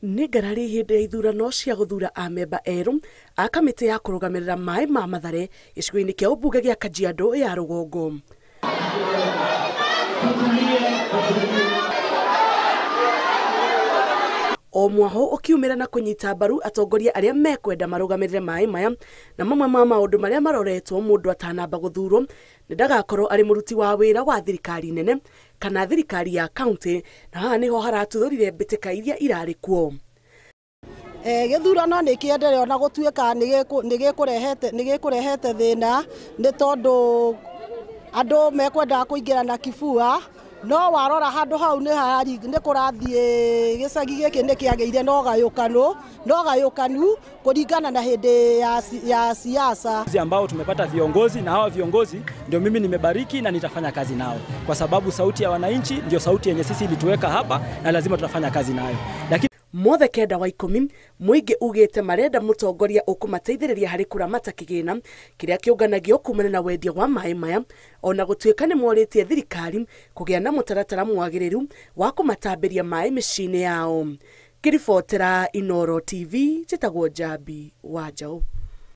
Nĩ ngarari hĩndĩ ya ithurano cia gũthura amemba erũ a kamĩtĩ ya kũrũgamĩrĩra maĩ ma Mathare gĩcigo-inĩ kĩa ũmbunge gĩa Kajiado ya rũgongo. O mwaho ũkiumĩra na kũnyita mbaru atongoria arĩa mekwenda marũgamĩrĩre maĩ maya, na mamwe ma maũndũ marĩa maroretwo mũndũ atanamba gũthurwo nĩ ndagakorwo arĩ mũruti wa wĩra wa thirikari nene kana thirikari ya kaunti, na haha nĩho haratuthũrire mbĩtĩka iria irarĩ kuo. Gĩthurano nĩ kĩendelee ona gũtuĩka nĩ gĩkũrehete thĩna, nĩ tondũ andũ mekwendaga kũingĩra na kibua, no warora handũ hau nĩ kũrathiĩ gĩcagi gĩkĩ nĩ kĩagĩire na ũgayũkanu kũringana na hĩndĩ ya siasa. Ambao tumepata viongozi, na hawa viongozi ndio mimi nimebariki na nitafanya kazi nao, kwa sababu sauti ya wananchi ndio sauti yenye sisi ilituweka hapa na lazima tutafanya kazi nayo. Lakini mothe 9 wa 10 mũingĩ ugĩte marenda mũtongoria ũkũmateithĩrĩria harĩ kũramata kĩgĩna kĩrĩa kĩũnganagio kumana na wendia wa maĩ maya, ona gũtuĩka nĩ morĩtie thirikari kũgĩa na mũtaratara mwagĩrĩru wa kũmatambĩria maĩ mĩciĩ-inĩ yao. Ngĩribotera Inooro TV, njĩtagwo Njambi wa Njaũ.